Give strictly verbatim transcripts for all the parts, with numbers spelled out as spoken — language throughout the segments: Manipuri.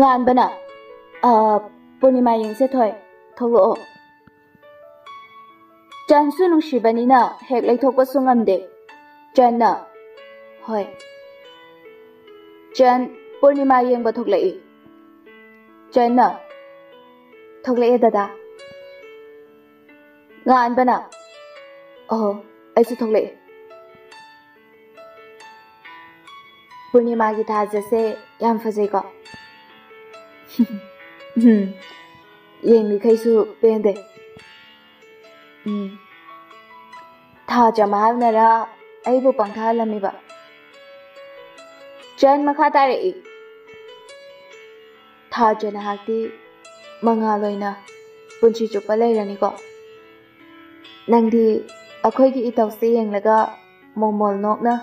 ꯄꯥꯟꯕꯅ, "ꯑ, ꯄꯨꯔꯅꯤꯃꯥ ꯌꯦꯡꯁꯦ ꯊꯣꯏ, ꯊꯣꯛꯂꯛꯑꯣ꯫" ꯆꯟꯁꯨ ꯅꯨꯡꯁꯤꯕꯅꯤꯅ ꯍꯦꯛ ꯂꯩꯊꯣꯛꯄꯁꯨ ꯉꯝꯗꯦ꯫ ꯆꯟꯅ, "ꯍꯣꯏ꯫" ꯆꯟ ꯄꯨꯔꯅꯤꯃꯥ ꯌꯦꯡꯕ ꯊꯣꯛꯂꯛꯏ꯫ ꯆꯟꯅ, "ꯊꯣꯛꯂꯛꯑꯦ ꯗꯗꯥ꯫" ꯉꯥꯟꯕꯅ, "ꯑꯣ, ꯑꯩꯁꯨ ꯊꯣꯛꯂꯛꯑꯦ꯫" ꯄꯨꯔꯅꯤꯃꯥꯒꯤ ꯊꯥꯖꯁꯦ ꯌꯥꯝ ꯐꯖꯩꯀꯣ꯫ ꯎꯝ, ꯌꯦꯡꯂꯤꯈꯩꯁꯨ ꯄꯦꯟꯗꯦ꯫ ꯎꯝ, ꯊꯥꯖ ꯃꯍꯥꯛꯅꯔ ꯑꯩꯕꯨ ꯄꯪꯊꯥꯍꯜꯂꯝꯃꯤꯕ꯫ ꯆꯟ ꯃꯈꯥ ꯇꯥꯔꯛꯏ, "ꯊꯥꯖ ꯅꯍꯥꯛꯇꯤ ꯃꯉꯥꯜ ꯑꯣꯏꯅ ꯄꯨꯟꯁꯤ ꯆꯨꯞꯄ ꯂꯩꯔꯅꯤꯀꯣ꯫ ꯅꯪꯗꯤ ꯑꯩꯈꯣꯏꯒꯤ ꯏꯇꯧꯁꯦ ꯌꯦꯡꯂꯒ ꯃꯣꯃꯣꯜ ꯅꯣꯛꯅ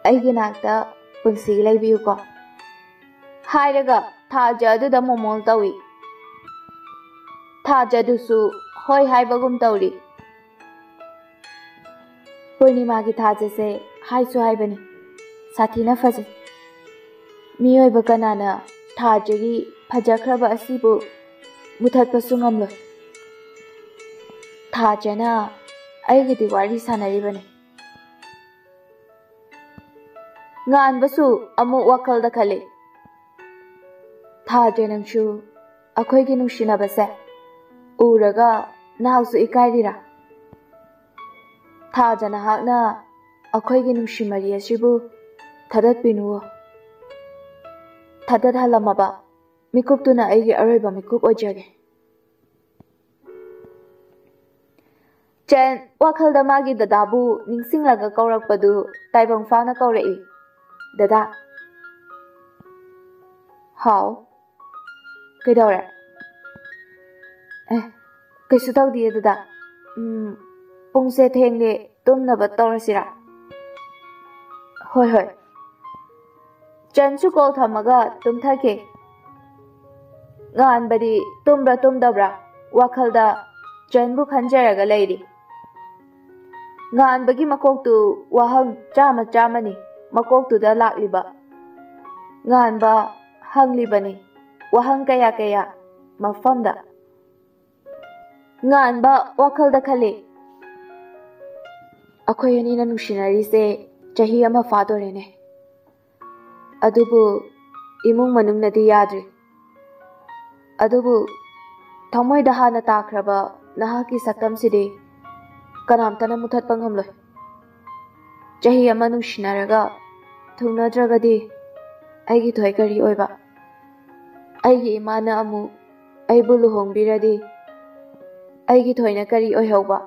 ꯑꯩꯒꯤ ꯅꯥꯛꯇ ꯄꯨꯟꯁꯤ ꯂꯩꯕꯤꯌꯨꯀꯣ꯫" ꯍꯥꯏꯔꯒ ꯊꯥꯖ ꯑꯗꯨꯗ ꯃꯣꯃꯣꯜ ꯇꯧꯏ꯫ ꯊꯥꯖꯗꯨꯁꯨ ꯍꯣꯏ ꯍꯥꯏꯕꯒꯨꯝ ꯇꯧꯔꯤ꯫ ꯄꯨꯔꯅꯤꯃꯥꯒꯤ ꯊꯥꯖꯁꯦ ꯍꯥꯏꯁꯨ ꯍꯥꯏꯕꯅꯤ, ꯁꯥꯊꯤꯅ ꯐꯖꯩ꯫ ꯃꯤꯑꯣꯏꯕ ꯀꯅꯥꯅ ꯊꯥꯖꯒꯤ ꯐꯖꯈ꯭ꯔꯕ ꯑꯁꯤꯕꯨ ꯃꯨꯊꯠꯄꯁꯨ ꯉꯝꯂꯣꯏ꯫ ꯊꯥꯖꯅ ꯑꯩꯒꯤꯗꯤ ꯋꯥꯔꯤ ꯁꯥꯟꯅꯔꯤꯕꯅꯤ꯫ ꯉꯥꯟꯕꯁꯨ ꯑꯃꯨꯛ ꯋꯥꯈꯜꯗ ꯈꯜꯂꯤ, "ꯊꯥꯖ, ꯅꯪꯁꯨ ꯑꯩꯈꯣꯏꯒꯤ ꯅꯨꯡꯁꯤꯅꯕꯁꯦ ꯎꯔꯒ ꯅꯍꯥꯛꯁꯨ ꯏꯀꯥꯏꯔꯤꯔꯥ? ꯊꯥꯖ, ꯅꯍꯥꯛꯅ ꯑꯩꯈꯣꯏꯒꯤ ꯅꯨꯡꯁꯤ ꯃꯔꯤ ꯑꯁꯤꯕꯨ ꯊꯗꯠꯄꯤꯅꯨꯋꯣ꯫ ꯊꯗꯠꯍꯜꯂꯝꯃꯕ ꯃꯤꯀꯨꯞꯇꯨꯅ ꯑꯩꯒꯤ ꯑꯔꯣꯏꯕ ꯃꯤꯀꯨꯞ ꯑꯣꯏꯖꯒꯦ꯫" ꯆꯦꯟ ꯋꯥꯈꯜꯗ ꯃꯥꯒꯤ ꯗꯗꯥꯕꯨ ꯅꯤꯡꯁꯤꯡꯂꯒ ꯀꯧꯔꯛꯄꯗꯨ ꯇꯥꯏꯕꯪ ꯐꯥꯅ ꯀꯧꯔꯛꯏ, "ꯗꯗꯥ꯫" "ꯍꯥꯎ, ꯀꯩꯗꯧꯔꯦ?" "ꯑꯦ, ꯀꯩꯁꯨ ꯇꯧꯗꯤꯌꯦ ꯗꯗꯥ꯫ ꯎꯝ, ꯄꯨꯡꯁꯦ ꯊꯦꯡꯂꯦ, ꯇꯨꯝꯅꯕ ꯇꯧꯔꯁꯤꯔꯥ?" "ꯍꯣꯏ, ꯍꯣꯏ꯫" ꯆꯟꯁꯨ ꯀꯣꯜ ꯊꯝꯃꯒ ꯇꯨꯝꯊꯈꯤ꯫ ꯉꯥꯟꯕꯗꯤ ꯇꯨꯝꯕ꯭ꯔꯥ ꯇꯨꯝꯗꯕ꯭ꯔꯥ ꯋꯥꯈꯜꯗ ꯆꯟꯕꯨ ꯈꯟꯖꯔꯒ ꯂꯩꯔꯤ꯫ ꯉꯥꯟꯕꯒꯤ ꯃꯀꯣꯛꯇꯨ ꯋꯥꯍꯪ ꯆꯥꯝꯃ ꯆꯥꯝꯃꯅꯤ ꯃꯀꯣꯛꯇꯨꯗ ꯂꯥꯛꯂꯤꯕ꯫ ꯉꯥꯟꯕ ꯍꯪꯂꯤꯕꯅꯤ ꯋꯥꯍꯪ ꯀꯌꯥ ꯀꯌꯥ ꯃꯐꯝꯗ꯫ ꯉꯥꯟꯕ ꯋꯥꯈꯜꯗ ꯈꯜꯂꯤ, "ꯑꯩꯈꯣꯏ ꯑꯅꯤꯅ ꯅꯨꯡꯁꯤꯅꯔꯤꯁꯦ ꯆꯍꯤ ꯑꯃ ꯐꯥꯗꯣꯔꯦꯅꯦ꯫ ꯑꯗꯨꯕꯨ ꯏꯃꯨꯡ ꯃꯅꯨꯡꯅꯗꯤ ꯌꯥꯗ꯭ꯔꯤ꯫ ꯑꯗꯨꯕꯨ ꯊꯃꯣꯏꯗ ꯍꯥꯟꯅ ꯇꯥꯈ꯭ꯔꯕ ꯅꯍꯥꯛꯀꯤ ꯁꯛꯇꯝꯁꯤꯗꯤ ꯀꯅꯥꯝꯇꯅ ꯃꯨꯊꯠꯄ ꯉꯝꯂꯣꯏ꯫ ꯆꯍꯤ ꯑꯃ ꯅꯨꯡꯁꯤꯅꯔꯒ ꯊꯨꯡꯅꯗ꯭ꯔꯒꯗꯤ ꯑꯩꯒꯤ ꯊꯣꯏ ꯀꯔꯤ ꯑꯣꯏꯕ? ꯑꯩꯒꯤ ꯏꯃꯥꯅ ꯑꯃꯨꯛ ꯑꯩꯕꯨ ꯂꯨꯍꯣꯡꯕꯤꯔꯗꯤ ꯑꯩꯒꯤ ꯊꯣꯏꯅ ꯀꯔꯤ ꯑꯣꯏꯍꯧꯕ?"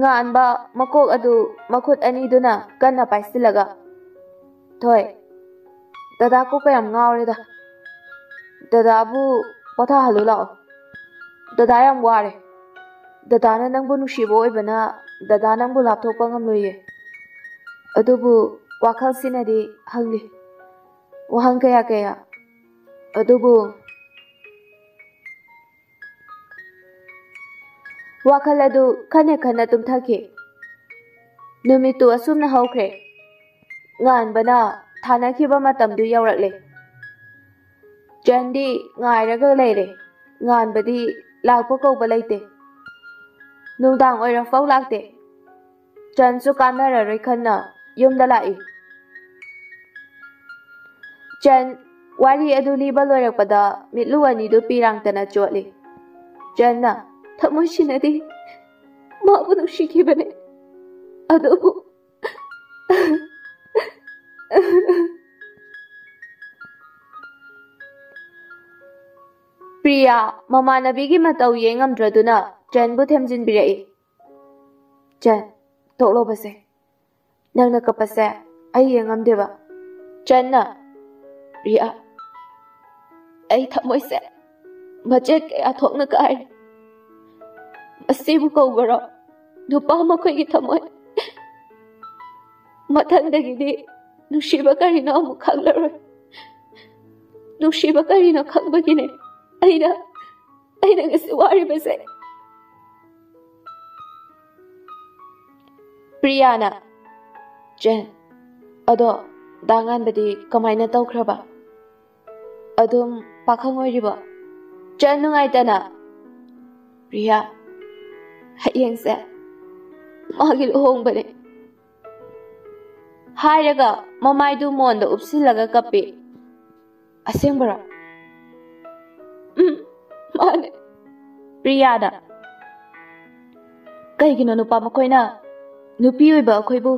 ꯉꯥꯟꯕ ꯃꯀꯣꯛ ꯑꯗꯨ ꯃꯈꯨꯠ ꯑꯅꯤꯗꯨꯅ ꯀꯟꯅ ꯄꯥꯏꯁꯤꯜꯂꯒ, "ꯊꯣꯏ, ꯗꯗꯥ ꯀꯣꯛꯀ ꯌꯥꯝ ꯉꯥꯎꯔꯦꯗ꯫ ꯗꯗꯥꯕꯨ ꯄꯣꯊꯥꯍꯜꯂꯨ ꯂꯥꯛꯑꯣ꯫ ꯗꯗꯥ ꯌꯥꯝ ꯋꯥꯔꯦ꯫ ꯗꯗꯥꯅ ꯅꯪꯕꯨ ꯅꯨꯡꯁꯤꯕ ꯑꯣꯏꯕꯅ ꯗꯗꯥ ꯅꯪꯕꯨ ꯂꯥꯞꯊꯣꯛꯄ ꯉꯝꯂꯣꯏꯌꯦ꯫ ꯑꯗꯨꯕꯨ ꯋꯥꯈꯜꯁꯤꯅꯗꯤ ꯍꯪꯂꯤ ꯋꯥꯍꯪ ꯀꯌꯥ ꯀꯌꯥ꯫ ꯑꯗꯨꯕꯨ ꯋꯥꯈꯜ ꯑꯗꯨ ꯈꯟꯅ ꯈꯟꯅ ꯇꯨꯝꯊꯈꯤ꯫ ꯅꯨꯃꯤꯠꯇꯨ ꯑꯁꯨꯝꯅ ꯍꯧꯈ꯭ꯔꯦ꯫ ꯉꯥꯟꯕꯅ ꯊꯥꯅꯈꯤꯕ ꯃꯇꯝꯗꯨ ꯌꯧꯔꯛꯂꯦ꯫ ꯆꯟꯗꯤ ꯉꯥꯏꯔꯒ ꯂꯩꯔꯦ꯫ ꯉꯥꯟꯕꯗꯤ ꯂꯥꯛꯄ ꯀꯧꯕ ꯂꯩꯇꯦ꯫ ꯅꯨꯡꯗꯥꯡ ꯑꯣꯏꯔꯐꯥꯎ ꯂꯥꯛꯇꯦ꯫ ꯆꯟꯁꯨ ꯀꯥꯟꯅꯔꯔꯣꯏ ꯈꯟꯅ ꯌꯨꯝꯗ ꯂꯥꯛꯏ꯫ ꯆꯟ ꯋꯥꯔꯤ ꯑꯗꯨ ꯂꯤꯕ ꯂꯣꯏꯔꯛꯄꯗ ꯃꯤꯠꯂꯨ ꯑꯅꯤꯗꯨ ꯄꯤꯔꯥꯡꯇꯅ ꯆꯣꯠꯂꯤ꯫ ꯆꯟꯅ ꯊꯃꯣꯏꯁꯤꯅꯗꯤ ꯃꯥꯕꯨ ꯅꯨꯡꯁꯤꯈꯤꯕꯅꯤ, ꯑꯗꯨꯕꯨ ꯄ꯭ꯔꯤꯌꯥ ꯃꯃꯥꯟꯅꯕꯤꯒꯤ ꯃꯇꯧ ꯌꯦꯡꯉꯝꯗ꯭ꯔꯗꯨꯅ ꯆꯟꯕꯨ ꯊꯦꯝꯖꯤꯟꯕꯤꯔꯛꯏ꯫ "ꯆꯟ, ꯇꯣꯛꯂꯣꯕꯁꯦ꯫ ꯅꯪꯅ ꯀꯞꯄꯁꯦ ꯑꯩ ꯌꯦꯡꯉꯝꯗꯦꯕ꯫" ꯆꯟꯅ, "ꯄ꯭ꯔꯤꯌꯥ, ꯑꯩ ꯊꯃꯣꯏꯁꯦ ꯃꯆꯦꯠ ꯀꯌꯥ ꯊꯣꯛꯅ ꯀꯥꯏꯔꯦ꯫ ꯃꯁꯤꯕꯨ ꯀꯧꯕꯔꯣ ꯅꯨꯄꯥ ꯃꯈꯣꯏꯒꯤ ꯊꯃꯣꯏ? ꯃꯊꯪꯗꯒꯤꯗꯤ ꯅꯨꯡꯁꯤꯕ ꯀꯔꯤꯅꯣ ꯑꯃꯨꯛ ꯈꯪꯂꯔꯣꯏ꯫ ꯅꯨꯡꯁꯤꯕ ꯀꯔꯤꯅꯣ ꯈꯪꯕꯒꯤꯅꯦ ꯑꯩꯅ, ꯑꯩꯅ ꯉꯁꯤ ꯋꯥꯔꯤꯕꯁꯦ꯫" ꯄ꯭ꯔꯤꯌꯥꯅ, "ꯆꯦꯟ, ꯑꯗꯣ ꯗꯥ ꯉꯥꯟꯕꯗꯤ ꯀꯃꯥꯏꯅ ꯇꯧꯈ꯭ꯔꯕ?" ꯑꯗꯨꯝ ꯄꯥꯈꯪ ꯑꯣꯏꯔꯤꯕꯣ? ꯆꯟ, ꯅꯨꯡꯉꯥꯏꯇꯅ꯫ ꯄ꯭ꯔꯤꯌꯥ, ꯍꯌꯦꯡꯁꯦ ꯃꯥꯒꯤ ꯂꯨꯍꯣꯡꯕꯅꯦ꯫ ꯍꯥꯏꯔꯒ ꯃꯃꯥꯏꯗꯨ ꯃꯣꯟꯗ ꯎꯞꯁꯤꯜꯂꯒ ꯀꯞꯄꯤ꯫ ꯑꯁꯦꯡꯕꯔꯣ? ꯎꯝ, ꯃꯥꯅꯦ꯫ ꯄ꯭ꯔꯤꯌꯥꯗ, ꯀꯩꯒꯤꯅꯣ ꯅꯨꯄꯥ ꯃꯈꯣꯏꯅ ꯅꯨꯄꯤ ꯑꯣꯏꯕ ꯑꯩꯈꯣꯏꯕꯨ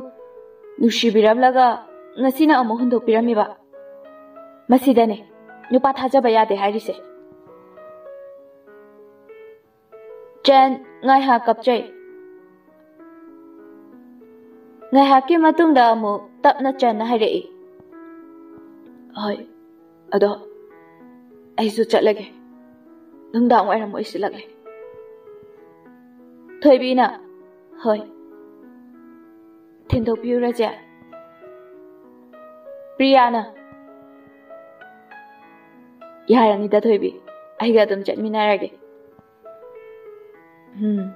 ꯅꯨꯡꯁꯤꯕꯤꯔꯝꯂꯒ ꯉꯁꯤꯅ ꯑꯃꯨꯛ ꯍꯨꯟꯗꯣꯛꯄꯤꯔꯝꯃꯤꯕ? ꯃꯁꯤꯗꯅꯦ ꯅꯨꯄꯥ ꯊꯥꯖꯕ ꯌꯥꯗꯦ ꯍꯥꯏꯔꯤꯁꯦ꯫ ꯆꯟ ꯉꯥꯏꯍꯥꯛ ꯀꯞꯆꯩ꯫ ꯉꯥꯏꯍꯥꯛꯀꯤ ꯃꯇꯨꯡꯗ ꯑꯃꯨꯛ ꯇꯞꯅ ꯆꯟꯅ ꯍꯥꯏꯔꯛꯏ, "ꯍꯣꯏ, ꯑꯗꯣ ꯑꯩꯁꯨ ꯆꯠꯂꯒꯦ, ꯅꯨꯡꯗꯥꯡ ꯋꯥꯏꯔꯝ ꯑꯣꯏꯁꯤꯜꯂꯛꯂꯦ꯫" ꯊꯣꯏꯕꯤꯅ, "ꯍꯣꯏ, ꯊꯤꯟꯗꯣꯛꯄꯤꯌꯨꯔꯁꯦ?" ꯄ꯭ꯔꯤꯌꯥꯅ, "ꯌꯥꯔꯅꯤꯗ ꯊꯣꯏꯕꯤ, ꯑꯩꯒ ꯑꯗꯨꯝ ꯆꯠꯃꯤꯟꯅꯔꯒꯦ꯫" ꯎꯝ꯫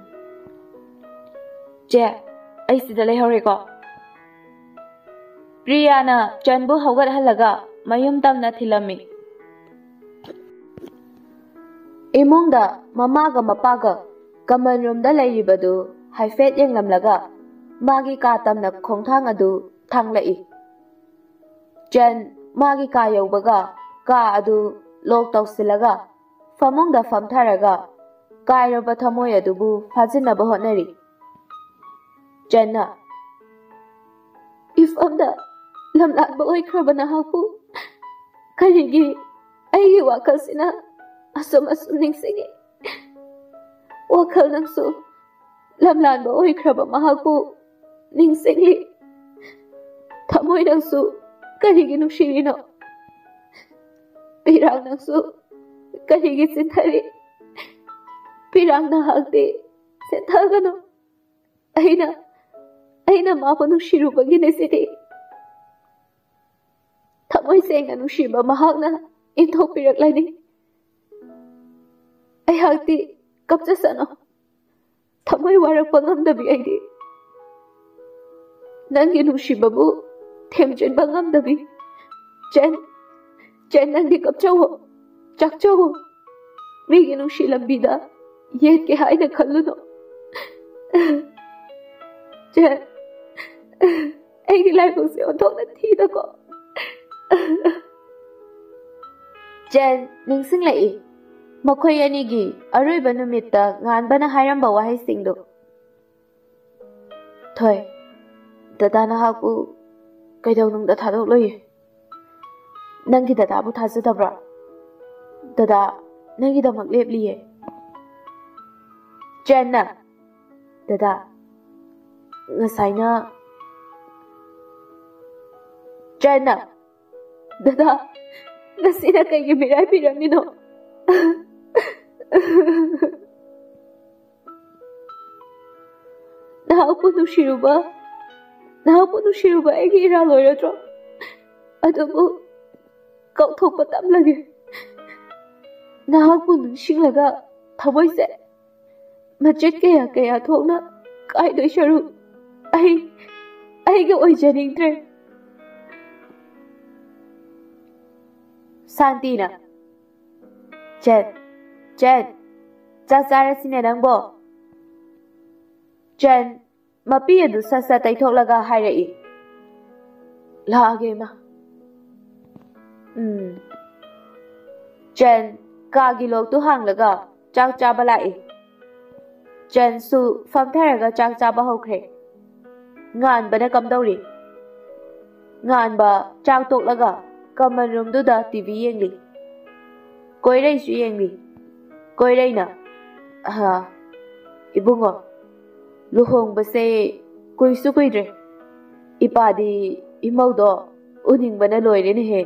"ꯆꯦ, ꯑꯩ ꯁꯤꯗ ꯂꯩꯍꯧꯔꯦꯀꯣ꯫" ꯄ꯭ꯔꯤꯌꯥꯅ ꯆꯟꯕꯨ ꯍꯧꯒꯠꯍꯜꯂꯒ ꯃꯌꯨꯝ ꯇꯝꯅ ꯊꯤꯜꯂꯝꯃꯤ꯫ ꯏꯃꯨꯡꯗ ꯃꯃꯥꯒ ꯃꯄꯥꯒ ꯀꯃꯟ ꯔꯨꯝꯗ ꯂꯩꯔꯤꯕꯗꯨ ꯍꯥꯏꯐꯦꯠ ꯌꯦꯡꯂꯝꯂꯒ ꯃꯥꯒꯤ ꯀꯥ ꯇꯝꯅ ꯈꯣꯡꯊꯥꯡ ꯑꯗꯨ ꯊꯥꯡꯂꯛꯏ꯫ ꯆꯟ ꯃꯥꯒꯤ ꯀꯥ ꯌꯧꯕꯒ ꯀꯥ ꯑꯗꯨ ꯂꯣꯛ ꯇꯧꯁꯤꯜꯂꯒ ꯐꯃꯨꯡꯗ ꯐꯝꯊꯔꯒ ꯀꯥꯏꯔꯕ ꯊꯃꯣꯏ ꯑꯗꯨꯕꯨ ꯐꯥꯖꯤꯟꯅꯕ ꯍꯣꯠꯅꯔꯤ꯫ ꯆꯟꯅ, "ꯏꯐꯝꯗ ꯂꯝꯂꯥꯟꯕ ꯑꯣꯏꯈ꯭ꯔꯕ ꯅꯍꯥꯛꯄꯨ ꯀꯔꯤꯒꯤ ꯑꯩꯒꯤ ꯋꯥꯈꯜꯁꯤꯅ ꯑꯁꯨꯝ ꯑꯁꯨꯝ ꯅꯤꯡꯁꯤꯡꯏ? ꯋꯥꯈꯜ ꯅꯪꯁꯨ ꯂꯝꯂꯥꯟꯕ ꯑꯣꯏꯈ꯭ꯔꯕ ꯃꯍꯥꯛꯄꯨ ꯅꯤꯡꯁꯤꯡꯂꯤ꯫ ꯊꯃꯣꯏ ꯅꯪꯁꯨ ꯀꯔꯤꯒꯤ ꯅꯨꯡꯁꯤꯔꯤꯅꯣ? ꯄꯤꯔꯥꯡ ꯅꯪꯁꯨ ꯀꯔꯤꯒꯤ ꯆꯤꯟꯊꯔꯤ? ꯄꯤꯔꯥꯡ ꯅꯍꯥꯛꯇꯤ ꯆꯤꯟꯊꯒꯅꯨ꯫ ꯑꯩꯅ, ꯑꯩꯅ ꯃꯥꯕꯨ ꯅꯨꯡꯁꯤꯔꯨꯕꯒꯤꯅꯦ ꯁꯤꯗꯤ꯫ ꯊꯃꯣꯏ ꯁꯦꯡꯅ ꯅꯨꯡꯁꯤꯕ ꯃꯍꯥꯛꯅ ꯏꯟꯊꯣꯛꯄꯤꯔꯛꯂꯅꯤ꯫ ꯑꯩꯍꯥꯛꯇꯤ ꯀꯞꯆꯁꯅꯨ꯫ ꯊꯃꯣꯏ ꯋꯥꯔꯛꯄ ꯉꯝꯗꯕꯤ ꯑꯩꯗꯤ꯫ ꯅꯪꯒꯤ ꯅꯨꯡꯁꯤꯕꯕꯨ ꯊꯦꯝꯖꯤꯟꯕ ꯉꯝꯗꯕꯤ꯫ ꯆꯟ, ꯆꯦꯟ, ꯅꯪꯗꯤ ꯀꯞꯆꯧꯋꯣ, ꯆꯥꯛꯆꯧꯋꯣ꯫ ꯃꯤꯒꯤ ꯅꯨꯡꯁꯤ ꯂꯝꯕꯤꯗ ꯌꯦꯠꯀꯦ ꯍꯥꯏꯅ ꯈꯜꯂꯨꯅꯨ꯫ ꯆꯦꯟ, ꯑꯩꯒꯤ ꯂꯥꯏꯕꯛꯁꯦ ꯑꯣꯟꯊꯣꯛꯅ ꯊꯤꯗꯀꯣ꯫ ꯆꯦꯟ ꯅꯤꯡꯁꯤꯡꯂꯛꯏ ꯃꯈꯣꯏ ꯑꯅꯤꯒꯤ ꯑꯔꯣꯏꯕ ꯅꯨꯃꯤꯠꯇ ꯉꯥꯟꯕꯅ ꯍꯥꯏꯔꯝꯕ ꯋꯥꯍꯩꯁꯤꯡꯗꯨ꯫ ꯊꯣꯏ, ꯗꯗꯥ ꯅꯍꯥꯛꯄꯨ ꯀꯩꯗꯧꯅꯨꯡꯗ ꯊꯥꯗꯣꯛꯂꯣꯏꯌꯦ꯫ ꯅꯪꯒꯤ ꯗꯗꯥꯕꯨ ꯊꯥꯖꯗꯕ꯭ꯔꯥ? ꯗꯗꯥ ꯅꯪꯒꯤꯗꯃꯛ ꯂꯦꯞꯂꯤꯌꯦ꯫ ꯆꯦꯟꯅ, ꯗꯗꯥ, ꯉꯁꯥꯏꯅ, ꯆꯦꯟꯅ, ꯗꯗꯥ, ꯉꯁꯤꯅ ꯀꯩꯒꯤ ꯃꯤꯔꯥꯏꯕꯤꯔꯝꯃꯤꯅꯣ? ꯅꯍꯥꯛꯄꯨ ꯅꯨꯡꯁꯤꯔꯨꯕ, ꯅꯍꯥꯛꯄꯨ ꯅꯨꯡꯁꯤꯔꯨꯕ ꯑꯩꯒꯤ ꯏꯔꯥꯜ ꯑꯣꯏꯔꯗ꯭ꯔꯣ? ꯑꯗꯨꯕꯨ ꯀꯥꯎꯊꯣꯛꯄ ꯇꯝꯂꯒꯦ꯫ ꯅꯍꯥꯛꯄꯨ ꯅꯤꯡꯁꯤꯡꯂꯒ ꯊꯃꯣꯏꯁꯦ ꯃꯆꯦꯠ ꯀꯌꯥ ꯀꯌꯥ ꯊꯣꯛꯅ ꯀꯥꯏꯗꯣꯏ ꯁꯔꯨꯛ ꯑꯩ, ꯑꯩꯒ ꯑꯣꯏꯖꯅꯤꯡꯗ꯭ꯔꯦ꯫ ꯁꯥꯟꯇꯤꯅ, "ꯆꯦꯟ, ꯆꯦꯟ, ꯆꯥꯛ ꯆꯥꯔꯁꯤꯅꯦ ꯅꯪꯕꯣ?" ꯆꯦꯟ ꯃꯄꯤ ꯑꯗꯨ ꯁꯠ ꯁꯠ ꯇꯩꯊꯣꯛꯂꯒ ꯍꯥꯏꯔꯛꯏ, "ꯂꯥꯛꯑꯒꯦ, ꯏꯃꯥ꯫" ꯎꯝ꯫ ꯆꯦꯟ ꯀꯥꯒꯤ ꯂꯣꯛꯇꯨ ꯍꯥꯡꯂꯒ ꯆꯥꯛ ꯆꯥꯕ ꯂꯥꯛꯏ꯫ ꯆꯦꯟꯁꯨ ꯐꯝꯊꯔꯒ ꯆꯥꯛ ꯆꯥꯕ ꯍꯧꯈ꯭ꯔꯦ꯫ ꯉꯥꯟꯕꯅ ꯀꯝꯗꯧꯔꯤ? ꯉꯥꯟꯕ ꯆꯥꯛ ꯇꯣꯛꯂꯒ ꯀꯃꯟ ꯔꯨꯝꯗꯨꯗ ꯇꯤ ꯚꯤ ꯌꯦꯡꯂꯤ꯫ ꯀꯣꯏꯔꯩꯁꯨ ꯌꯦꯡꯂꯤ꯫ ꯀꯣꯏꯔꯩꯅ, "ꯑꯍ, ꯏꯕꯨꯡꯉꯣ, ꯂꯨꯍꯣꯡꯕꯁꯦ ꯀꯨꯏꯁꯨ ꯀꯨꯏꯗ꯭ꯔꯦ꯫ ꯏꯄꯥꯗꯤ ꯏꯃꯧꯗꯣ ꯎꯅꯤꯡꯕꯅ ꯂꯣꯏꯔꯦꯅꯦꯍꯦ꯫"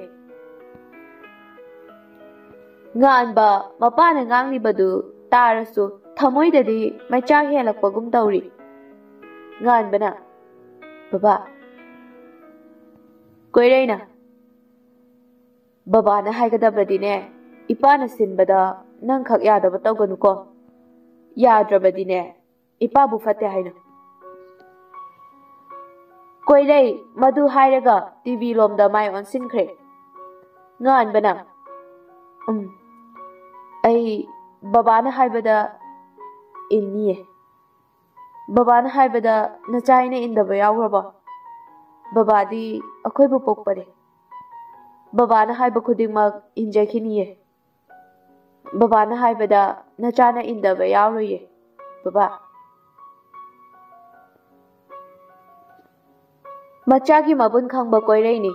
ꯉꯥꯟꯕ ꯃꯄꯥꯅ ꯉꯥꯡꯂꯤꯕꯗꯨ ꯇꯥꯔꯁꯨ ꯊꯃꯣꯏꯗꯗꯤ ꯃꯩꯆꯥꯛ ꯍꯦꯜꯂꯛꯄꯒꯨꯝ ꯇꯧꯔꯤ꯫ ꯉꯥꯟꯕꯅ, "ꯕꯕꯥ꯫" ꯀꯣꯏꯔꯩꯅ, "ꯕꯕꯥꯅ ꯍꯥꯏꯒꯗꯕꯗꯤꯅꯦ, ꯏꯄꯥꯅ ꯁꯤꯟꯕꯗ ꯅꯪ ꯈꯛ ꯌꯥꯗꯕ ꯇꯧꯒꯅꯨꯀꯣ꯫ ꯌꯥꯗ꯭ꯔꯕꯗꯤꯅꯦ, ꯏꯄꯥꯕꯨ ꯐꯠꯇꯦ ꯍꯥꯏꯅ꯫" ꯀꯣꯏꯔꯩ ꯃꯗꯨ ꯍꯥꯏꯔꯒ ꯇꯤ ꯚꯤ ꯂꯣꯝꯗ ꯃꯥꯏ ꯑꯣꯟꯁꯤꯟꯈ꯭ꯔꯦ꯫ ꯉꯥꯟꯕꯅ, "ꯎꯝ, ꯑꯩ ꯕꯕꯥꯅ ꯍꯥꯏꯕꯗ ꯏꯟꯅꯤꯌꯦ꯫ ꯕꯕꯥꯅ ꯍꯥꯏꯕꯗ ꯅꯆꯥ ꯑꯩꯅ ꯏꯟꯗꯕ ꯌꯥꯎꯈ꯭ꯔꯕꯣ? ꯕꯕꯥꯗꯤ ꯑꯩꯈꯣꯏꯕꯨ ꯄꯣꯛꯄꯅꯦ꯫ ꯕꯕꯥꯅ ꯍꯥꯏꯕ ꯈꯨꯗꯤꯡꯃꯛ ꯏꯟꯖꯈꯤꯅꯤꯌꯦ꯫ ꯕꯕꯥꯅ ꯍꯥꯏꯕꯗ ꯅꯆꯥꯅ ꯏꯟꯗꯕ ꯌꯥꯎꯔꯣꯏꯌꯦ, ꯕꯕꯥ꯫" ꯃꯆꯥꯒꯤ ꯃꯕꯨꯟ ꯈꯪꯕ ꯀꯣꯏꯔꯩꯅꯤ꯫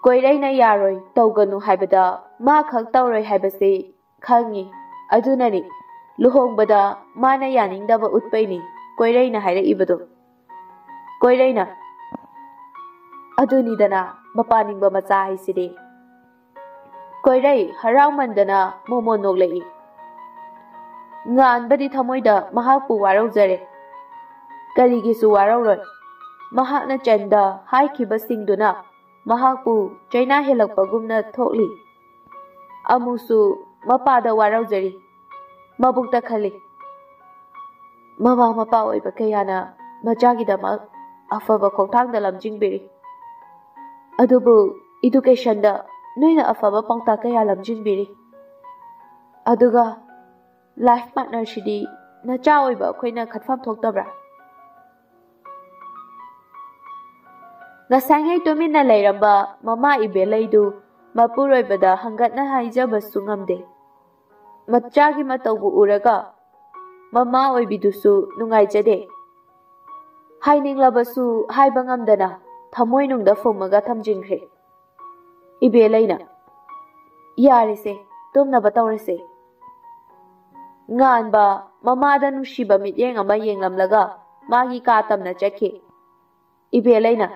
ꯀꯣꯏꯔꯩꯅ ꯌꯥꯔꯣꯏ, ꯇꯧꯒꯅꯨ ꯍꯥꯏꯕꯗ ꯃꯥ ꯈꯛ ꯇꯧꯔꯣꯏ ꯍꯥꯏꯕꯁꯤ ꯈꯪꯉꯤ꯫ ꯑꯗꯨꯅꯅꯤ ꯂꯨꯍꯣꯡꯕꯗ ꯃꯥꯅ ꯌꯥꯅꯤꯡꯗꯕ ꯎꯠꯄꯩꯅꯤ ꯀꯣꯏꯔꯩꯅ ꯍꯥꯏꯔꯛꯏꯕꯗꯣ꯫ ꯀꯣꯏꯔꯩꯅ, "ꯑꯗꯨꯅꯤꯗꯅ ꯃꯄꯥ ꯅꯤꯡꯕ ꯃꯆꯥ ꯍꯥꯏꯁꯤꯗꯤ꯫" ꯀꯣꯏꯔꯩ ꯍꯔꯥꯎꯃꯟꯗꯅ ꯃꯣꯃꯣꯟ ꯅꯣꯛꯂꯛꯏ꯫ ꯉꯥꯟꯕꯗꯤ ꯊꯃꯣꯏꯗ ꯃꯍꯥꯛꯄꯨ ꯋꯥꯔꯧꯖꯔꯦ꯫ ꯀꯔꯤꯒꯤꯁꯨ ꯋꯥꯔꯧꯔꯣꯏ꯫ ꯃꯍꯥꯛꯅ ꯆꯟꯗ ꯍꯥꯏꯈꯤꯕꯁꯤꯡꯗꯨꯅ ꯃꯍꯥꯛꯄꯨ ꯆꯩꯅꯥ ꯍꯦꯜꯂꯛꯄꯒꯨꯝꯅ ꯊꯣꯛꯂꯤ꯫ ꯑꯃꯨꯛꯁꯨ ꯃꯄꯥꯗ ꯋꯥꯔꯧꯖꯔꯤ꯫ ꯃꯕꯨꯛꯇ ꯈꯜꯂꯤ, "ꯃꯃꯥ ꯃꯄꯥ ꯑꯣꯏꯕ ꯀꯌꯥꯅ ꯃꯆꯥꯒꯤꯗꯃꯛ ꯑꯐꯕ ꯈꯣꯡꯊꯥꯡꯗ ꯂꯝꯖꯤꯡꯕꯤꯔꯤ꯫ ꯑꯗꯨꯕꯨ educationꯗ ꯅꯣꯏꯅ ꯑꯐꯕ ꯄꯥꯎꯇꯥꯛ ꯀꯌꯥ ꯂꯝꯖꯤꯡꯕꯤꯔꯤ꯫ ꯑꯗꯨꯒ life partnerꯁꯤꯗꯤ ꯅꯆꯥ ꯑꯣꯏꯕ ꯑꯩꯈꯣꯏꯅ ꯈꯟꯐꯝ ꯊꯣꯛꯇꯕ꯭ꯔꯥ?" ꯉꯁꯥꯏꯉꯩ ꯇꯨꯃꯤꯟꯅ ꯂꯩꯔꯝꯕ ꯃꯃꯥ ꯏꯕꯦꯂꯩꯗꯨ ꯃꯄꯨꯔꯣꯏꯕꯗ ꯍꯪꯒꯠꯅ ꯍꯥꯏꯖꯕꯁꯨ ꯉꯝꯗꯦ꯫ ꯃꯆꯥꯒꯤ ꯃꯇꯧꯕꯨ ꯎꯔꯒ ꯃꯃꯥ ꯑꯣꯏꯕꯤꯗꯨꯁꯨ ꯅꯨꯡꯉꯥꯏꯖꯗꯦ꯫ ꯍꯥꯏꯅꯤꯡꯂꯕꯁꯨ ꯍꯥꯏꯕ ꯉꯝꯗꯅ ꯊꯃꯣꯏꯅꯨꯡꯗ ꯐꯨꯝꯃꯒ ꯊꯝꯖꯤꯟꯈ꯭ꯔꯦ꯫ ꯏꯕꯦꯂꯩꯅ, "ꯌꯥꯔꯦꯁꯦ, ꯇꯨꯝꯅꯕ ꯇꯧꯔꯁꯦ꯫" ꯉꯥꯟꯕ ꯃꯃꯥꯗ ꯅꯨꯡꯁꯤꯕ ꯃꯤꯠꯌꯦꯡ ꯑꯃ ꯌꯦꯡꯂꯝꯂꯒ ꯃꯥꯒꯤ ꯀꯥ ꯇꯝꯅ ꯆꯠꯈꯤ꯫ ꯏꯕꯦꯂꯩꯅ,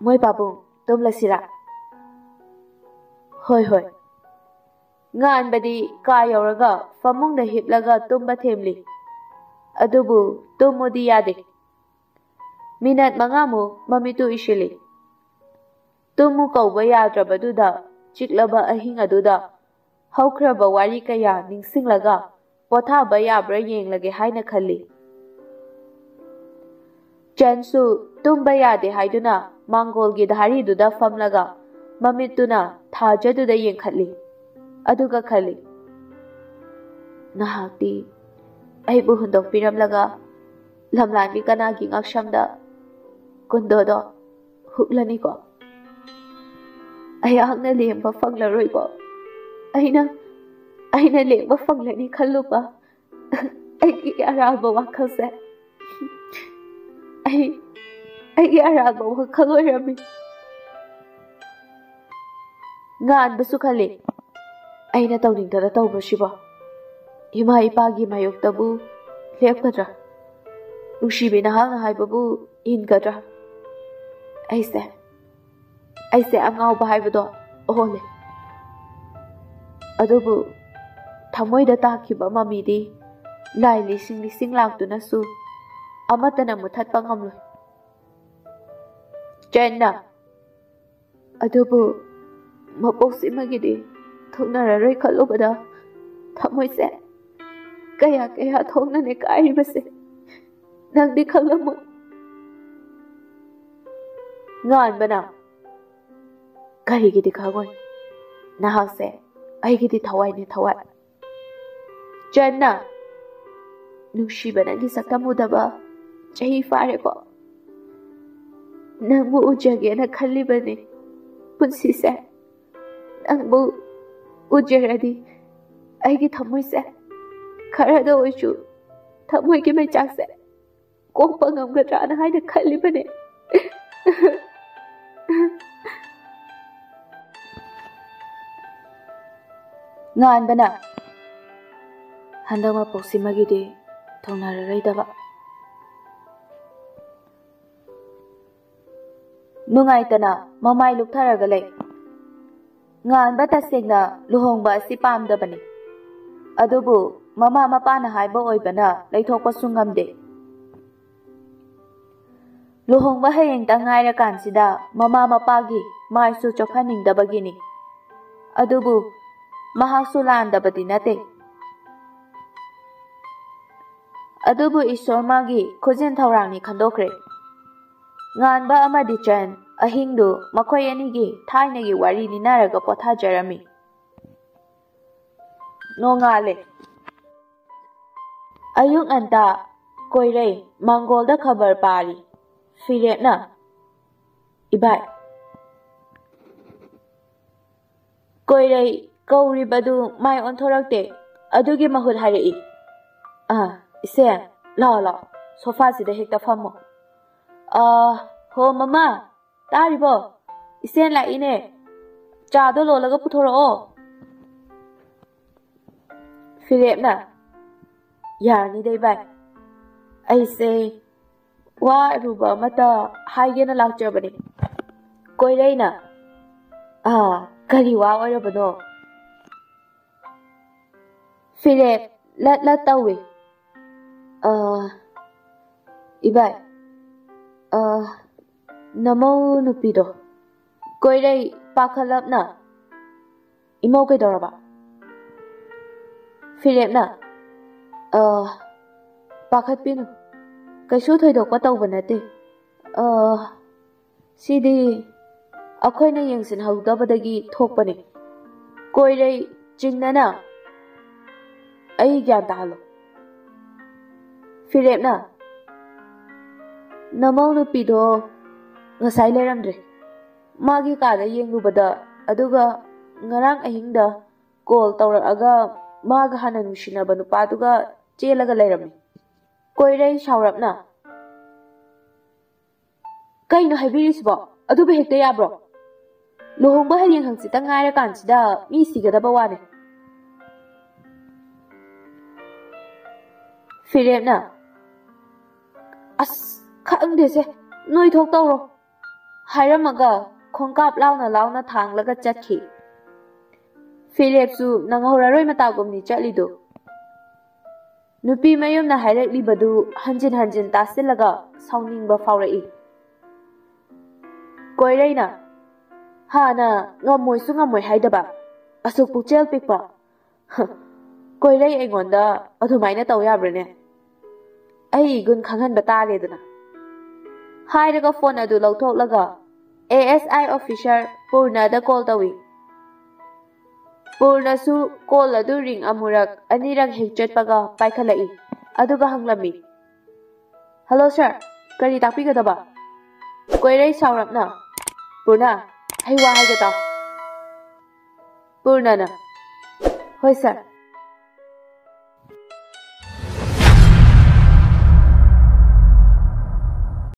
"ꯃꯣꯏ ꯄꯥꯕꯨꯡ, ꯇꯨꯝꯂꯁꯤꯔꯥ?" "ꯍꯣꯏ, ꯍꯣꯏ꯫" ꯉꯥꯟꯕꯗꯤ ꯀꯥ ꯌꯧꯔꯒ ꯐꯃꯨꯡꯗ ꯍꯤꯞꯂꯒ ꯇꯨꯝꯕ ꯊꯦꯝꯂꯤ꯫ ꯑꯗꯨꯕꯨ ꯇꯨꯝꯃꯨꯗꯤ ꯌꯥꯗꯦ꯫ ꯃꯤꯅꯠ ꯃꯉꯥꯃꯨꯛ ꯃꯃꯤꯠꯇꯨ ꯎꯏꯁꯤꯜꯂꯤ꯫ ꯇꯨꯝꯃꯨ ꯀꯧꯕ ꯌꯥꯗ꯭ꯔꯕꯗꯨꯗ ꯆꯤꯛꯂꯕ ꯑꯍꯤꯡ ꯑꯗꯨꯗ ꯍꯧꯈ꯭ꯔꯕ ꯋꯥꯔꯤ ꯀꯌꯥ ꯅꯤꯡꯁꯤꯡꯂꯒ ꯄꯣꯊꯥꯕ ꯌꯥꯕ꯭ꯔꯥ ꯌꯦꯡꯂꯒꯦ ꯍꯥꯏꯅ ꯈꯜꯂꯤ꯫ ꯆꯟꯁꯨ ꯇꯨꯝꯕ ꯌꯥꯗꯦ ꯍꯥꯏꯗꯨꯅ ꯃꯥꯡꯒꯣꯜꯒꯤ ꯙꯥꯔꯤꯗꯨꯗ ꯐꯝꯂꯒ ꯃꯃꯤꯠꯇꯨꯅ ꯊꯥꯖꯗꯨꯗ ꯌꯦꯡꯈꯠꯂꯤ꯫ ꯑꯗꯨꯒ ꯈꯜꯂꯤ, "ꯅꯍꯥꯛꯇꯤ ꯑꯩꯕꯨ ꯍꯨꯟꯗꯣꯛꯄꯤꯔꯝꯂꯒ ꯂꯝꯂꯥꯟꯕꯤ ꯀꯅꯥꯒꯤ ꯉꯛꯁꯝꯗ ꯀꯨꯟꯗꯣꯗꯣ ꯍꯨꯛꯂꯅꯤꯀꯣ? ꯑꯩꯍꯥꯛꯅ ꯂꯦꯡꯕ ꯐꯪꯂꯔꯣꯏꯀꯣ? ꯑꯩꯅ, ꯑꯩꯅ ꯂꯦꯡꯕ ꯐꯪꯂꯅꯤ ꯈꯜꯂꯨꯕ ꯑꯩꯒꯤ ꯑꯔꯥꯟꯕ ꯋꯥꯈꯜꯁꯦ꯫ ꯑꯩ, ꯑꯩꯒꯤ ꯑꯔꯥꯟꯕ ꯋꯥꯈꯜ ꯑꯣꯏꯔꯝꯃꯤ꯫" ꯉꯥꯟꯕꯁꯨ ꯈꯜꯂꯤ, "ꯑꯩꯅ ꯇꯧꯅꯤꯡꯗꯅ ꯇꯧꯕꯁꯤꯕꯣ? ꯏꯃꯥ ꯏꯄꯥꯒꯤ ꯃꯥꯌꯣꯛꯇꯕꯨ ꯂꯦꯞꯀꯗ꯭ꯔꯥ? ꯅꯨꯡꯁꯤꯕꯤ ꯅꯍꯥꯛꯅ ꯍꯥꯏꯕꯕꯨ ꯏꯟꯒꯗ꯭ꯔꯥ? ꯑꯩꯁꯦ, ꯑꯩꯁꯦ ꯑꯉꯥꯎꯕ ꯍꯥꯏꯕꯗꯣ ꯑꯣꯜꯂꯦ꯫" ꯑꯗꯨꯕꯨ ꯊꯃꯣꯏꯗ ꯇꯥꯈꯤꯕ ꯃꯃꯤꯗꯤ ꯂꯥꯏ ꯂꯤꯁꯤꯡ ꯂꯤꯁꯤꯡ ꯂꯥꯛꯇꯨꯅꯁꯨ ꯑꯃꯠꯇꯅ ꯃꯨꯊꯠꯄ ꯉꯝꯂꯣꯏ꯫ ꯆꯦꯟꯅ, ꯑꯗꯨꯕꯨ ꯃꯄꯣꯛꯁꯤꯃꯒꯤꯗꯤ ꯊꯨꯡꯅꯔꯔꯣꯏ ꯈꯜꯂꯨꯕꯗ ꯊꯃꯣꯏꯁꯦ ꯀꯌꯥ ꯀꯌꯥ ꯊꯣꯛꯅꯅꯦ ꯀꯥꯏꯔꯤꯕꯁꯦ꯫ ꯅꯪꯗꯤ ꯈꯪꯂꯝꯃꯣꯏ꯫ ꯉꯥꯟꯕꯅ, "ꯀꯔꯤꯒꯤꯗꯤ ꯈꯪꯉꯣꯏ? ꯅꯍꯥꯛꯁꯦ ꯑꯩꯒꯤꯗꯤ ꯊꯋꯥꯏꯅꯦ, ꯊꯋꯥꯏ꯫" ꯆꯟꯅ, "ꯅꯨꯡꯁꯤꯕ, ꯅꯪꯒꯤ ꯁꯛꯇꯝ ꯎꯗꯕ ꯆꯍꯤ ꯐꯥꯔꯦꯀꯣ꯫ ꯅꯪꯕꯨ ꯎꯖꯒꯦꯅ ꯈꯜꯂꯤꯕꯅꯤ ꯄꯨꯟꯁꯤꯁꯦ꯫ ꯅꯪꯕꯨ ꯎꯖꯔꯗꯤ ꯑꯩꯒꯤ ꯊꯃꯣꯏꯁꯦ ꯈꯔꯗ ꯑꯣꯏꯁꯨ ꯊꯃꯣꯏꯒꯤ ꯃꯩꯆꯥꯛꯁꯦ ꯀꯣꯛꯄ ꯉꯝꯒꯗ꯭ꯔꯥꯅ ꯍꯥꯏꯅ ꯈꯜꯂꯤꯕꯅꯦ꯫" ꯉꯥꯟꯕꯅ, "ꯍꯟꯗꯛ ꯃꯄꯣꯛꯁꯤꯃꯒꯤꯗꯤ ꯊꯨꯡꯅꯔꯔꯣꯏꯗꯕ꯫" ꯅꯨꯡꯉꯥꯏꯇꯅ ꯃꯃꯥꯏ ꯂꯨꯞꯊꯔꯒ ꯂꯩ꯫ ꯉꯥꯟꯕ ꯇꯁꯦꯡꯅ ꯂꯨꯍꯣꯡꯕ ꯑꯁꯤ ꯄꯥꯝꯗꯕꯅꯤ꯫ ꯑꯗꯨꯕꯨ ꯃꯃꯥ ꯃꯄꯥꯅ ꯍꯥꯏꯕ ꯑꯣꯏꯕꯅ ꯂꯩꯊꯣꯛꯄꯁꯨ ꯉꯝꯗꯦ꯫ ꯂꯨꯍꯣꯡꯕ ꯍꯌꯦꯡꯇ ꯉꯥꯏꯔꯀꯥꯟꯁꯤꯗ ꯃꯃꯥ ꯃꯄꯥꯒꯤ ꯃꯥꯏꯁꯨ ꯆꯣꯛꯍꯟꯅꯤꯡꯗꯕꯒꯤꯅꯤ꯫ ꯑꯗꯨꯕꯨ ꯃꯍꯥꯛꯁꯨ ꯂꯥꯟꯗꯕꯗꯤ ꯅꯠꯇꯦ꯫ ꯑꯗꯨꯕꯨ ꯏꯁꯣꯔ ꯃꯥꯒꯤ ꯈꯨꯖꯤꯟ ꯊꯧꯔꯥꯡꯅꯤ ꯈꯟꯗꯣꯛꯈ꯭ꯔꯦ꯫ ꯉꯥꯟꯕ ꯑꯃꯗꯤ ꯆꯟ ꯑꯍꯤꯡꯗꯨ ꯃꯈꯣꯏ ꯑꯅꯤꯒꯤ ꯊꯥꯏꯅꯒꯤ ꯋꯥꯔꯤ ꯂꯤꯅꯔꯒ ꯄꯣꯊꯥꯖꯔꯝꯃꯤ꯫ ꯅꯣꯡꯉꯥꯜꯂꯦ꯫ ꯑꯌꯨꯛ ꯉꯟꯇꯥ ꯀꯣꯏꯔꯩ ꯃꯥꯡꯒꯣꯜꯗ ꯈꯕꯔ ꯄꯥꯔꯤ꯫ ꯐꯤꯔꯦꯞꯅ, "ꯏꯕꯥꯏ, ꯀꯣꯏꯔꯩ ꯀꯧꯔꯤꯕꯗꯨ ꯃꯥꯏ ꯑꯣꯟꯊꯣꯔꯛꯇꯦ, ꯑꯗꯨꯒꯤ ꯃꯍꯨꯠ ꯍꯥꯏꯔꯛꯏ꯫" "ꯑꯥ, ꯏꯆꯦ, ꯂꯥꯛꯑꯣ, ꯂꯥꯛꯑꯣ, ꯁꯣꯐꯥꯁꯤꯗ ꯍꯦꯛꯇ ꯐꯝꯃꯣ꯫" "ꯑꯥ, ꯍꯣ ꯃꯃꯥ, ꯇꯥꯔꯤꯕꯣ? ꯏꯆꯦ ꯂꯥꯛꯏꯅꯦ, ꯆꯥꯗꯣ ꯂꯣꯜꯂꯒ ꯄꯨꯊꯣꯔꯛꯑꯣ꯫" ꯐꯤꯔꯦꯞꯅ, "ꯌꯥꯔꯅꯤꯗ ꯏꯕꯥꯏ, ꯑꯩꯁꯦ ꯋꯥ ꯑꯔꯨꯕ ꯑꯃꯇ ꯍꯥꯏꯒꯦꯅ ꯂꯥꯛꯆꯕꯅꯤ꯫" ꯀꯣꯏꯔꯩꯅ, "ꯑꯥ, ꯀꯔꯤ ꯋꯥ ꯑꯣꯏꯔꯕꯅꯣ?" ꯐꯤꯔꯦꯞ ꯂꯠ ꯂꯠ ꯇꯧꯏ꯫ "ꯑꯥ, ꯏꯕꯥꯏ, ꯑꯥ, ꯅꯃꯧ ꯅꯨꯄꯤꯗꯣ꯫" ꯀꯣꯏꯔꯩ ꯄꯥꯈꯠꯂꯞꯅ, "ꯏꯃꯧ ꯀꯩꯗꯧꯔꯕ?" ꯐꯤꯔꯦꯞꯅ, "ꯑꯥ, ꯄꯥꯈꯠꯄꯤꯅꯨ, ꯀꯩꯁꯨ ꯊꯣꯏꯗꯣꯛꯄ ꯇꯧꯕ ꯅꯠꯇꯦ꯫ ꯑꯥ, ꯁꯤꯗꯤ ꯑꯩꯈꯣꯏꯅ ꯌꯦꯡꯁꯤꯟꯍꯧꯗꯕꯗꯒꯤ ꯊꯣꯛꯄꯅꯤ꯫ ꯀꯣꯏꯔꯩ ꯆꯤꯡꯅꯅ, ꯑꯩ ꯒ꯭ꯌꯥꯟ ꯇꯥꯍꯜꯂꯣ꯫" ꯐꯤꯔꯦꯞꯅ, "ꯅꯃꯧ ꯅꯨꯄꯤꯗꯣ ꯉꯁꯥꯏ ꯂꯩꯔꯝꯗ꯭ꯔꯦ꯫ ꯃꯥꯒꯤ ꯀꯥꯗ ꯌꯦꯡꯂꯨꯕꯗ, ꯑꯗꯨꯒ ꯉꯔꯥꯡ ꯑꯍꯤꯡꯗ ꯀꯣꯜ ꯇꯧꯔꯛꯑꯒ ꯃꯥꯒ ꯍꯥꯟꯅ ꯅꯨꯡꯁꯤꯅꯕ ꯅꯨꯄꯥꯗꯨꯒ ꯆꯦꯜꯂꯒ ꯂꯩꯔꯝꯃꯤ꯫" ꯀꯣꯏꯔꯩ ꯁꯥꯎꯔꯞꯅ, "ꯀꯩꯅꯣ ꯍꯥꯏꯕꯤꯔꯤꯁꯤꯕꯣ? ꯑꯗꯨꯕꯨ ꯍꯦꯛꯇ ꯌꯥꯕ꯭ꯔꯣ? ꯂꯨꯍꯣꯡꯕ ꯍꯌꯦꯡ ꯍꯪꯆꯤꯠꯇ ꯉꯥꯏꯔꯀꯥꯟꯁꯤꯗ ꯃꯤ ꯁꯤꯒꯗꯕ ꯋꯥꯅꯦ꯫" ꯐꯤꯔꯦꯞꯅ, "ꯑꯁ, ꯈꯪꯗꯦꯁꯦ, ꯅꯣꯏ ꯊꯣꯛ ꯇꯧꯔꯣ꯫" ꯍꯥꯏꯔꯝꯃꯒ ꯈꯣꯡꯀꯥꯞ ꯂꯥꯎꯅ ꯂꯥꯎꯅ ꯊꯥꯡꯂꯒ ꯆꯠꯈꯤ꯫ ꯐꯤꯔꯦꯞꯁꯨ ꯅꯪꯍꯧꯔꯔꯣꯏ ꯃꯇꯥꯒꯨꯝꯅꯤ ꯆꯠꯂꯤꯗꯨ꯫ ꯅꯨꯄꯤ ꯃꯌꯨꯝꯅ ꯍꯥꯏꯔꯛꯂꯤꯕꯗꯨ ꯍꯟꯖꯤꯟ ꯍꯟꯖꯤꯟ ꯇꯥꯁꯤꯜꯂꯒ ꯁꯥꯎꯅꯤꯡꯕ ꯐꯥꯎꯔꯛꯏ꯫ ꯀꯣꯏꯔꯩꯅ, "ꯍꯥꯟꯅ ꯉꯝꯃꯣꯏꯁꯨ ꯉꯝꯃꯣꯏ ꯍꯥꯏꯗꯕ, ꯑꯁꯨꯛ ꯄꯨꯛꯆꯦꯜ ꯄꯤꯛꯄ꯫ ꯍ, ꯀꯣꯏꯔꯩ ꯑꯩꯉꯣꯟꯗ ꯑꯗꯨꯃꯥꯏꯅ ꯇꯧ ꯌꯥꯕ꯭ꯔꯅꯦ? ꯑꯩ ꯏꯒꯨꯟ ꯈꯪꯍꯟꯕ ꯇꯥꯔꯦꯗꯅ꯫" ꯍꯥꯏꯔꯒ ꯐꯣꯟ ꯑꯗꯨ ꯂꯧꯊꯣꯛꯂꯒ A S I officer ꯄꯨꯔꯅꯗ call ꯇꯧꯏ꯫ ꯄꯨꯔꯅꯁꯨ ꯀꯣꯜ ꯑꯗꯨ ꯔꯤꯡ ꯑꯃꯨꯔꯛ ꯑꯅꯤꯔꯛ ꯍꯦꯛ ꯆꯠꯄꯒ ꯄꯥꯏꯈꯠꯂꯛꯏ꯫ ꯑꯗꯨꯒ ꯍꯪꯂꯝꯃꯤ, "ꯍꯜꯂꯣ ꯁꯥꯔ, ꯀꯔꯤ ꯇꯥꯛꯄꯤꯒꯗꯕ?" ꯀꯣꯏꯔꯩ ꯁꯥꯎꯔꯞꯅ, "ꯄꯨꯔꯅ, ꯑꯩ ꯋꯥ ꯍꯥꯏꯒꯦ ꯇꯥꯎ꯫" ꯄꯨꯔꯅꯅ, "ꯍꯣꯏ ꯁꯥꯔ,